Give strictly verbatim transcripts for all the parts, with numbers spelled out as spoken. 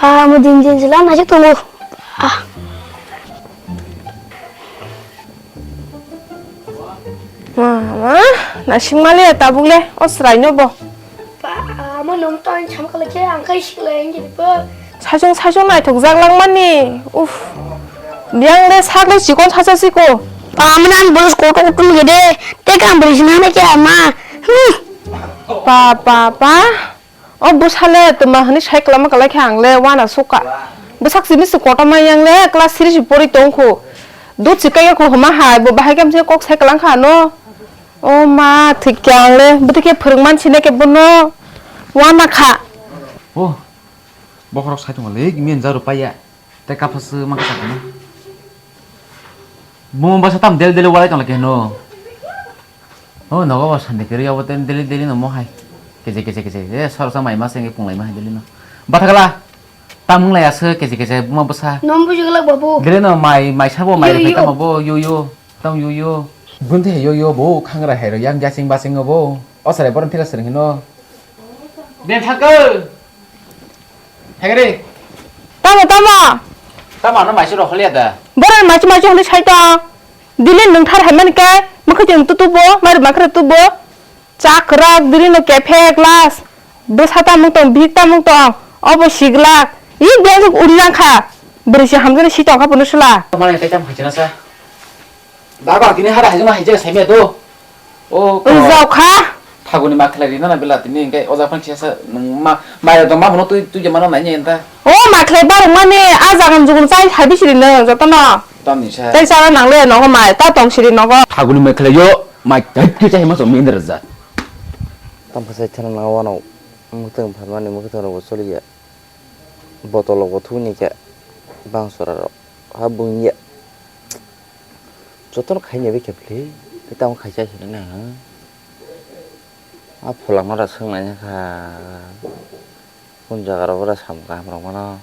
Ah, mo din din jila najak tongo. Ah. Ma, ma, nasing male tabuk le, o srai no bo. Pa, amo nom to ang cham kala khe ang kai sikla ang jini pa. Sajung sajung naithok jak lang mani. Uf. Yang le sak le chikon sacha siko. Pa, amo nan bolos koto kutum gede. Te kang beri sinana khe ama. Hmm. Pa, pa, pa. O bwsale twma hwnwi sai kwlama kwlai khe ang le uanasukha. Bwsak simi se kotorma yang le class three se pori tongkhu. Dut se kaiya kho hwma hai, bo bahai khe amse kok sai kwlang kha ano. O ma, thik khe ang le bwtwi khe phwrwng man sine khe bono uanakha. O, bokhorok sai tongo le, gimi jaru paiya. Tei kaphaswk mangsa khe no. Buma bwsa tam deli deli walai tong lai khe no. O nogo bo sandi kwrwi abo tei deli deli no mo hai. Keje keje keje. E sorsa mai ma sengwi punglai ma hai deli no. Bathakala. Tam wng lai aswk keje keje buma bwsa. Nom buji glak babu. Deli no mai mai sabo mai Yo, rw yo. Tamo bo yo yo. Tam yo yo. Bunte yo yo bo khangra hai rw yang jasing basing bo. O sare borom thila sering hino. De thakal. Hegre. Tamo, tamo. Tamo no maisi rok holiya da. Borok maisi maisi holi sai tong. Dili nwng thar hai mani kai, mwkhai tong tutubo, mari makhra tubo. Chakrak dili no kephek las. Bwsa tamung tong, bihik tamung tong. Obo siglak. Ih, beng uri lang kha. Bwrwi se hamjani si tong kha bono sula. Mane kai tam khachi na sa. Baba, tini hada haijima haijak saimia do. O, ko. Rijao kha. Thaguni ma khlai rina na bela tini, hingke o jaga phano kisa sa, nung ma, mai rok ma bono tui, tui jemano nai ni enta. O, ma khlai barok mani, a jaga ni jukung chai hai bisi rino jotono. Tamni sa. Tei chana nang le nogo mai, ta tong siri nogo. Thaguni ma khlai yo, mai tait ke chai ma so mindra ja. Tam phasai thana nang wano, mukhung pharmani mukhung rok bo choliya. Botol rok bo thuni khe, bang sora rok, ha bung ya. Jotono khaina bai khe bwlwi, tei tamo khaisa hinwi nai ha. A pholangno da swngnai kha. Kung jaga rogo da sam kaham rok mano.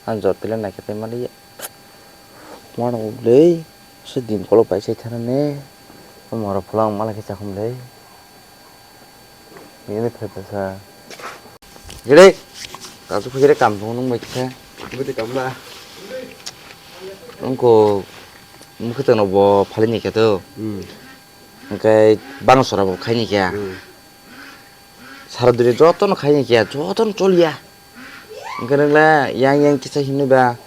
Ang jotile naikhe tei maliya. Mano bwlwi, se din kolok bai sai thana ne. Moro pholang malai khe chakhum le. Ini phai phai sa. Gede. Kasu phai gede kam thung nung bai khe. Bwtwi kam la. Ungko mukhe tongno bo phali ni khe to. Hmm. Hingke bang sora bo khai ni khe. Hmm. Sara duri joto no khai ni khe, joto no choliya. Hingke nang la yang yang kisa hinui ba.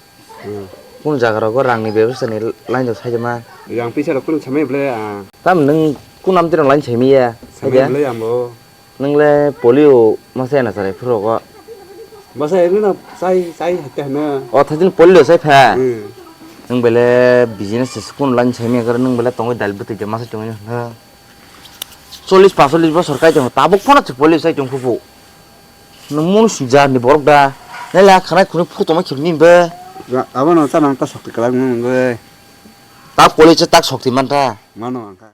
Hmm. Kunu jaga rogo rang ni bebostha ni line rok sai ma. Yang pisa rok kunu samai ble, ah. Tam nung kunu amtwi rok line sai miya. Samai ble ambo. Nung le polio masa na sarai phuru rogo. Masa ini na sai, sai hate na. O thajin polio sai pha. Hmm. Nung bele business se kunu line sai miya kar nung bele tongoi dal bwtwi de masa chungni na. Chollish pasolis bosor kai tongo, tabuk phano thik polio sai tong khupu. Nwng munu swijak ni borok da. Nai la khanai khunui photo ma khibini be. Ga-, abono chana ta sokti kwlak nung nungwi. Ta polio se tak sokti man ta. Mano ang kha.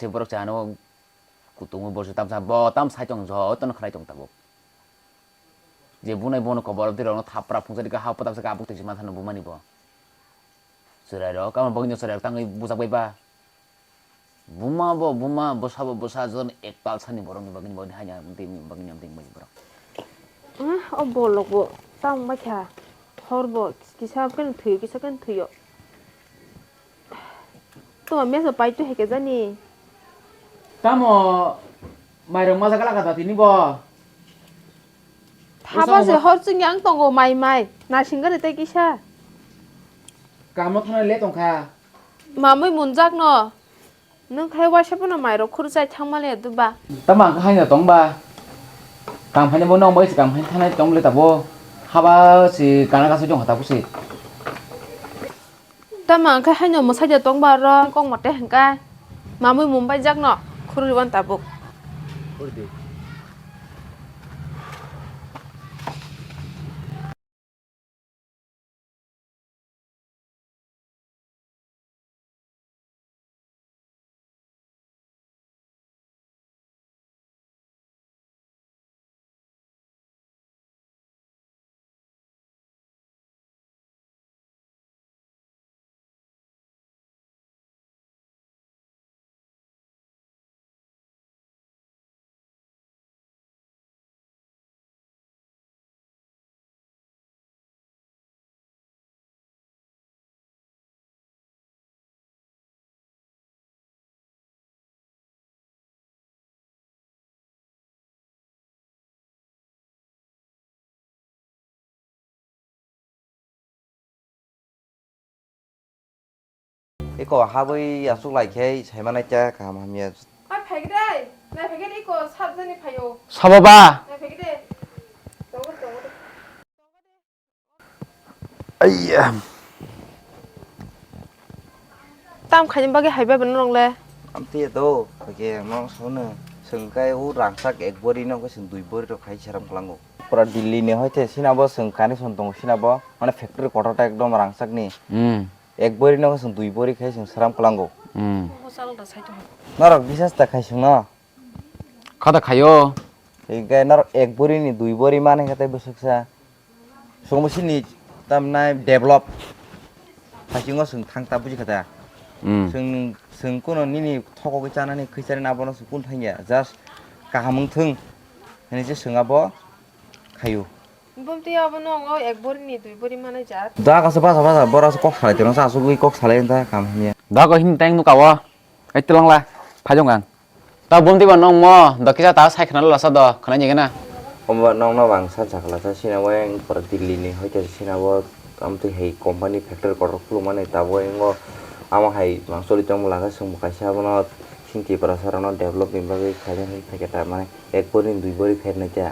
Tei borok chana o kutung o borok tamsa bo tam sai tong joto no khlai tong tabuk. Je bunai bono kobor twi rok no thapra phungsa dika ha pota bwsa kabuk twi se ma thano bumani bo. Chwrai rok amo bagwi no chwrai rok tangwi bujak bai ba. Buma bo buma, bwsa bo bwsa, jotono ektal sani borokni bagwini bagwini haino amtwi bagwini amtwi wngmani borok. Ah, o bolok bo tamo wngbaikha, hor bo kisa khe thwio, kisa khe thwio. Tongma mesa pai tu heke jani. Tamo mairok maja gala kata tini bo. Thaba se hor chwng yang tongo mai mai, naising gani tei kisa. Kamo thangna le tongkha. Mamui munjak no. Nwng khai waisa bono mairok khurjai thangma le duba. Tamo ang khe haino tong ba. Kam haino bo nong bai se kam haino thanai tong le tabo. Haba se kana kasu jong hata busi. Tamo ang khe haino mwsai de tong ba ro kok mote hwnkha. Mamui mumbai jak no khurui wan tabuk. Eko habwi aswk lai khe sai manai khe kaham hamya. Ai, phaikhe de, nai phaikhe de, eko sat jani phaio. Sabo ba? Nai phaikhe de. Tongo, tongo de. Aiya. Tam khaini bagwi hai bai bono nongle. Amtwi to, phaikhe ang nono sono. Chwng kai o rangchak ek bori no, chwng dui bori rok khai seram kwlango. Pura Delhi ni hoite sina bo chwng connection tongo, sina bo, mane, factory kotor ta ekdom rangchak ni. Hmm. Ek bori no chwng dui bori khai chwng seram kwlango. Hmm. Norok bisas ta khai chwng no. Kha ta khaio. Hinkhe norok ek bori ni dui bori mani khe tei bwswksa. Chwng bo sini tamnai develop. Haisingo chwng thang ta buji kha ta. Hmm. Chwng, chwng kuno nini thokogwi chanani khwi chanani abono chwng kun thangya. Just kaham wng thung. Hini se chwng abo khaio. Bumtwi abono ang o ek bori ni dui bori manai jat. Da kaisa basa basa bora kok salai tongsa asugwi kok salai ta kam hamya. Da ko hin tang nuka o. Ai twlang la. Phajong ang. Ta bumtwi ba nong mo do kisa ta sai khna lasa do khna ni gana. Omo nong no bang san sakla ta sina weng pora Delhi ni hoite sina bo amtwi hei company factory kotor khulumani ta bo engo amo hai mang choli tong bwla khe chwng bo kaisa abono sini Tiprasa rok no develop ni bagwi khaina hin phaikhe ta mane ek bori ni dui bori khairnai ta.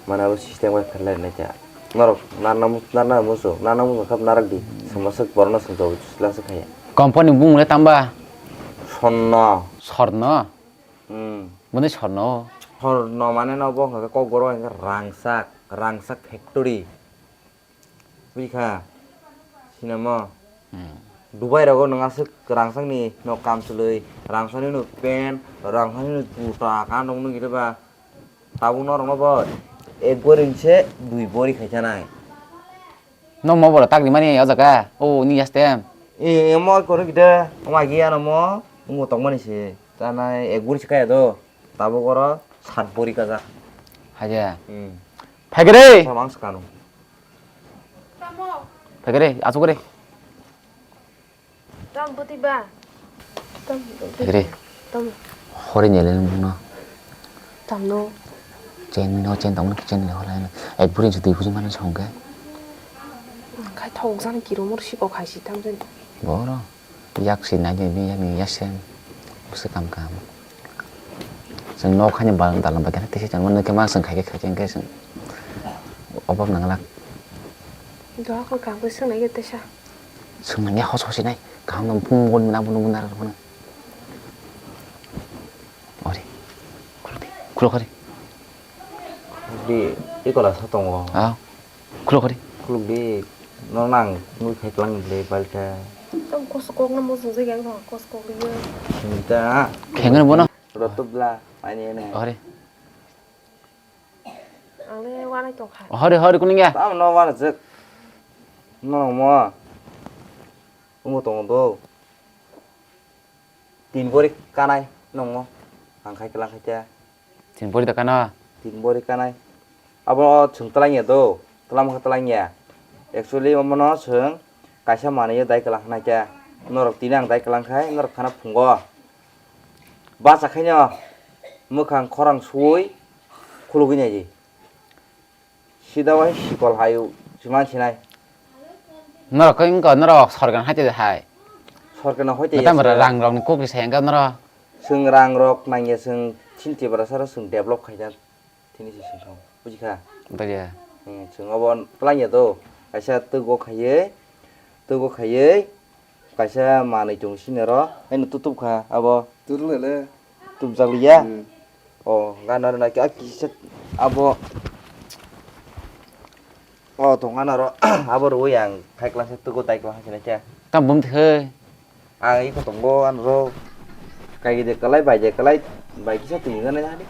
Mane abo system bai pherlainai khe. Norok narna mus-, narna musu, narna musu khap narak di. Samaswk borokno swngjagwi chwla swk khaya. Company bumung le tamba? Sonno. Sorno? Hmm. Boni Sorno? Sorno mane no bo hwnka khe kokborok hwnka khe rangchak, rangchak factory. Buji kha? Sinamo? Hmm. Dubai rogo nwng aswk rangchakni no kam chwlwi, rangchakni no pant, rangchakni no juta, kanwi nukgwi ba. Tabuk norokno bo ek bori se dui bori khai chanai. No mo boro tak rimani o jaga. O ni yastem. E, e mo kono kida, o magi ano mo, mo tongmani se. Tanai ek bori se kaya do. Tabuk oro sat bori kajak. Haja. Hmm. Phagre. Samang sekano. Phagre, asuk re. Tam bwtwi ba? Tam bwtwi. Re. Tam. Hore nyele nung no. Tam no. Chen no, chen tam no, chen le hore. Ek buri se dui buri mana song ke. Khai thok jani kiro mor siko khai si tam jen. Boro. Yak si nai de, yak ni yak sen. Busi kam kam. Chwng nok haino ba dalam bai khe tesa chang mano khe ma chwng khai khe khai khe chwng obok nang lak. Doha ko kang bai swngnai khe tesa. Swngnai ya hos hosi nai kaham no bung bun na bun bun na rw. Ori. Khulok di. Khulok ori. Di ikola sa tongo. Ah. Khulok ori. Khulok di. No nang nui khai tlang di balta. Tam kos kok na mo jung jai gang no kos kok di. Sinta. Khengano bono. Rotubla ani ne. Ori. Ang le wanai tong kha. Hori, hori, kuning ya? Tamo no wana jek. No mo. Umo tongo do. Tin bori kanai nongo. Ang khai klang khai ta. Tin bori da kana? Tin bori kanai. Abo chwng twlang ya do. Twlang kha twlang ya. Actually omo no chwng kaisa manwi dai klang khnai ta. Norok tini ang dai klang khai norok khana phungo. Bacha khaino mwkhang khorang suwi khulugwi naidi. Sida wai sikol hayu siman sinai. Norok khe wngkha, norok sorkar hai te hai. Sorkar no hoi te Betam ya se. Rang rok ni kok ri sai wngkha norok. Chwng rang rok nang ya, chwng chini Tiprasa rok chwng develop khai jak. Tini se chwng thang. Buji kha? Buji ya. Hmm, chwng obo plan ya do. Kaisa twgo khaiye, twgo khaiye, kaisa manwi tong sini ro. Haino tutup kha abo. Turung le le. Tupjak liya? Hmm. Oh, gana rwna khe, ah, kisa abo. Oh, tong gana ro. Abo rwui ang khai klang se tugo tai klang se khe. Tam bum thai. Ang iko tongo ano ro. Kai de kalai bai de kalai bai kisa twi gana ya de.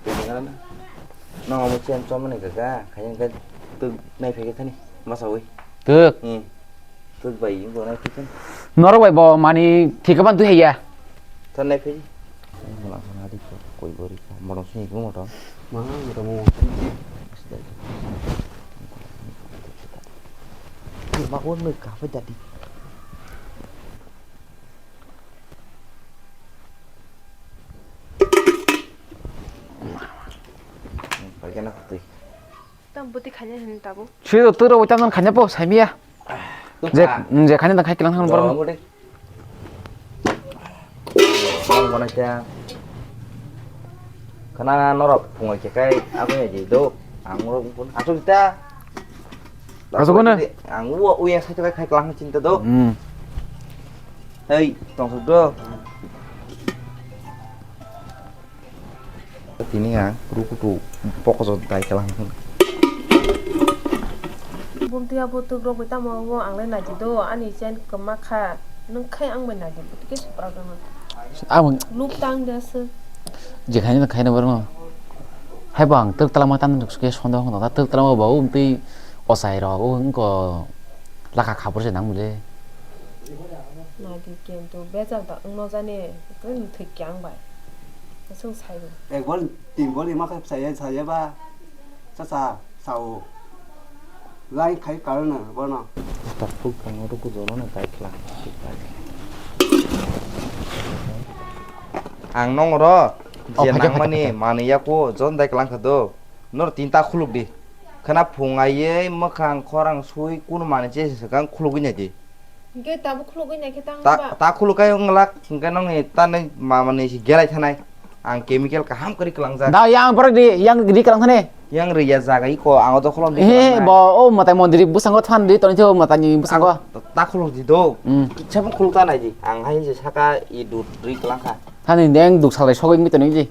Twi gana na. No amo chen chom ne ga ga. Khai ang kai tu nai phege thani. Masa ui. Tuk. Hmm. Tuk bai, wng tongnai khe khe. Norok bai bo mani thik khe ban twi haiya. Thannai phai. Wng mala khana di ko, koi bori ko, morong sini ko moto. Ma, moto mo. Ma, wng nui ka phai dadi. Paikana khutui. Tam buti khanya hin tabuk. Sui do turo bo tam kanya po saimiya. Je, je khanya tang khai kilang thang borok. Ang bona kya. Kana norok phungo khe kai aku ya ji do. Ang ro pun asuk ta. Asuk na? Ang uwa uya sai kai kilang chinta do. Hmm. Hei, tong suk do. Tini ang kuru kutu pokoso dai kalang. Bumtiya butuk rok bai tamo bo ang lai naidi do, ani chen kwma kha, nwng khai ang bai naidi, butik khe supra gana. Ang luk tang de se. Jekhani no khaina barmo. Hai bo ang tuk talama tan duk suke sondo hono ta tuk talama bo umtui osai rok o wngko laka khapur se nang mole. Naidi kintu bejal ta wngno jani, twi thik khe ang bai. Chwng sai rw. Ek bol, tin bol ima khe saya, saya ba. Cha cha, sao. Lai khai karna bono. Tapuk tang ro ku jolo na kai kla. Ang nong ro. Oh, je phai khe, nang phai khe, mani phai khe. Mani ya ko jon dai klang kha do. Nor tin ta khuluk di. Khana phung ai ye mwkhang khorang sui kun mani che se kang khuluk nai di. Hingke tabuk khulugwi naikhe tang Ta, ba? Ta khulukai wng glak, hingke nokni tanai mamani si gelai thanai. Ang chemical kaham kwrwi kwlangjak. Da, yang borok di, yang di kwlang thani. Yang ri ya jaga iko, ang o dokholo di He, kwlangnai. Bo, o mwtai mondir bwskango than di, toni thio mwtai ni bwskango. Ta, ta khuluk di do. Hmm. Kicha bo khuluk ta nai di. Ang hai se saka i dut ri kwlang kha. Thani deng duk salai sogwi mi toni di.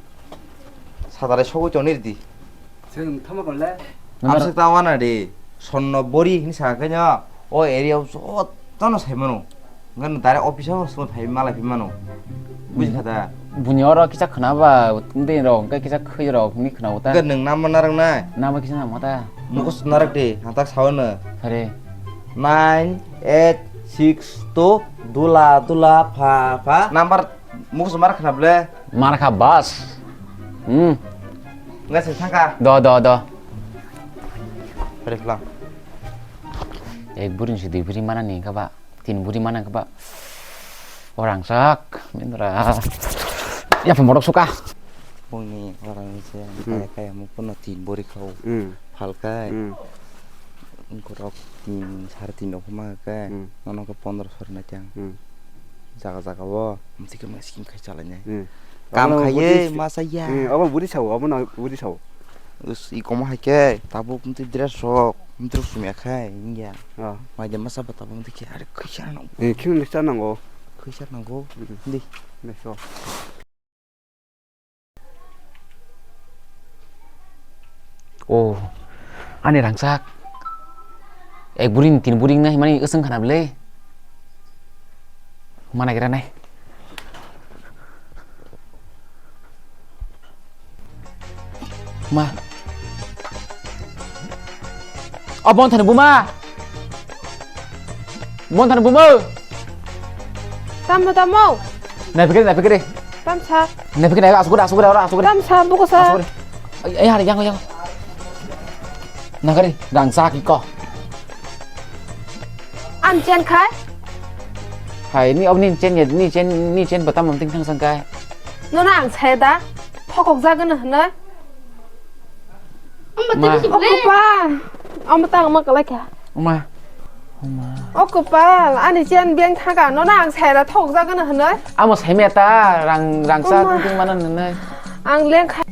Sadare sogwi toni di. Chwng thama kon le? Amswk ta wana de, sonno bori hini sa khe no, o area o jotono sai mano. Ngan direct office o song phai malai phi mano. Buji kha da? Buni oro kisa khna ba, tei rok, hingke kisa khoi rok, hini khna uta. Hingke nwng nama narang nai? Nama kisa nama ta? Mukos narang de, hantak sao no. Hare. Nine eight six two, dula, dula, pha, pha. Number Mukos mar khna ble? Mar kha bas. Hmm. Ngai se thangka. Do, do, do. Reflang. Ek buri si dui buri mana ni kaba, tin buri mana kaba. Orang sak, mindra. Ya pemorok suka. Bongni orang ni se, hmm, kaya kaya mukun no tin buri khau. Hmm. Phalkai. Hmm. Engkorok tin, sare tin rok ma kai. Hmm. Nono ke pondro sor na tiang. Hmm. Jaga jaga o, amtwi khe ma scheme khai chalai nai. Hmm. Kam abono khai ye, budi, masa ya. Hmm, abo budi sao, abono budi sao. Us, i komo hai khe, tabuk mtwi dress rok, mtwi rok sumya khai, wngya. Ah. Mai de masa ba tabuk mtwi khe, are khuisa nang. Eh, khini lisa nango. Khuisa nango. Hmm. Di. Next o. Oh, ani rangchak. Ek buri ni tin buri nai mani usung khana bele. Mana gira nai. Ma. Abon thani buma. Bon thani bumo. Tamo, tamo. Nai pikir, nai pikir. Tamsa. Nai pikir, nai asuk, asuk, asuk. Tamsa, buku sa. Asuk. Ai, ai, hari yang, yang. Nagari, rangchak iko. An chen khai? Hai, ni obni chen ya, ni chen, ni chen batam mamting thang sang kai. Nono ang saya da. Thokok jagan hna. Amba Ma. Tini si O bole. Kupa. Amba tang ma kalai kha. Ma. O kwpal, ani chen beng thangka, nono ang saira thok jagano hwnwi. Amo saimya ta, rang, rangcha Oma. Tongmano hwnwi. Ang lengkha